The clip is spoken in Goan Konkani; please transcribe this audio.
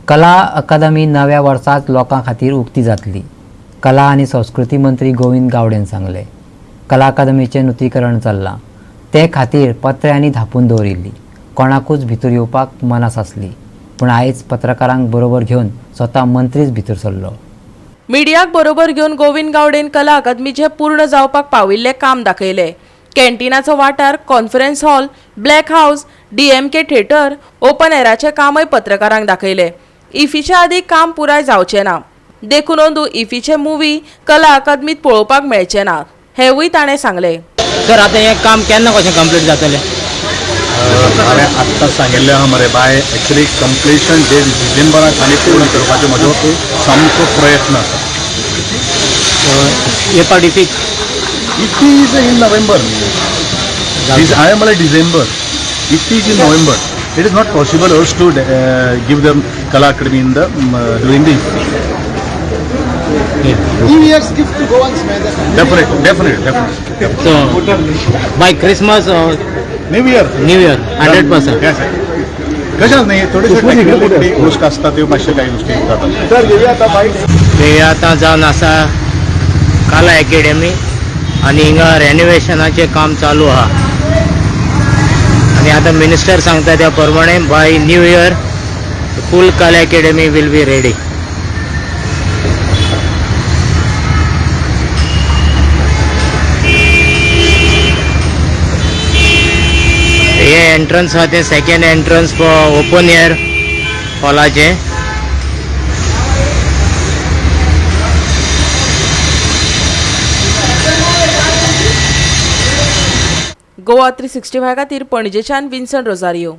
कला अकादमी नव्या वर्साच लोकां खातीर उक्ती जातली. कला आनी संस्कृती मंत्री गोविंद गावडेन सांगलें. कला अकादमीचें नुतनीकरण चल्लां. ते खातीर पत्र्यांनी धांपून दवरिल्ली. कोणाकूच भितर येवपाक मनास आसली. पूण आयज पत्रकारांक बरोबर घेवन स्वता मंत्रीच भितर सरलो. मिडियाक बरोबर घेवन गोविंद गावडेन कला अकादमीचें पूर्ण जावपाक पाविल्लें काम दाखयलें. कॅन्टीनाचो वाठार, conference hall, black house, DMK theatre, open एराचें कामय पत्रकारांक दाखयलें. इफीच्या आदीं काम पुराय जावचें ना, देखून अंदू इफीचे मुवी कला अकादमीत पळोवपाक मेळचे ना, हेंवूय ताणें सांगलें. सर, आतां हें काम केन्ना कशें कंप्लीट जातलें? हांवें आत्तां सांगिल्लें आहा मरे बाय, एक्चुली कंप्लिशन डेट डिसेंबराक आनी पूर्ण करपाचो म्हजो सामको प्रयत्न आसा. हे पावट इफीक? IFFI is in November. हांवें म्हळ्यार December, IFFI is in November. It is not possible us to give the Kala Akademi in the during the New Year's gift to Goans, man. Definite, definite, definite. So by Christmas? New Year. New Year, 100%. कशेंच न्ही, थोड्योश्यो टेक्निकल गोश्ट आसता, त्यो मातश्यो कांय गोश्टी जातात. सर, घेऊया आता बाईट. हे आतां जावन आसा कला एकेडमी आनी हिंगा रेनोवेशनाचें काम चालू आहा आनी आतां मिनिस्टर सांगता त्या प्रमाणे by new year full Kala Academy will be ready. हे एंट्रन्स आहा तें second entrance for open air हॉलाचें. Goa 365 खातीर पणजेच्यान विन्सन रोजारियो.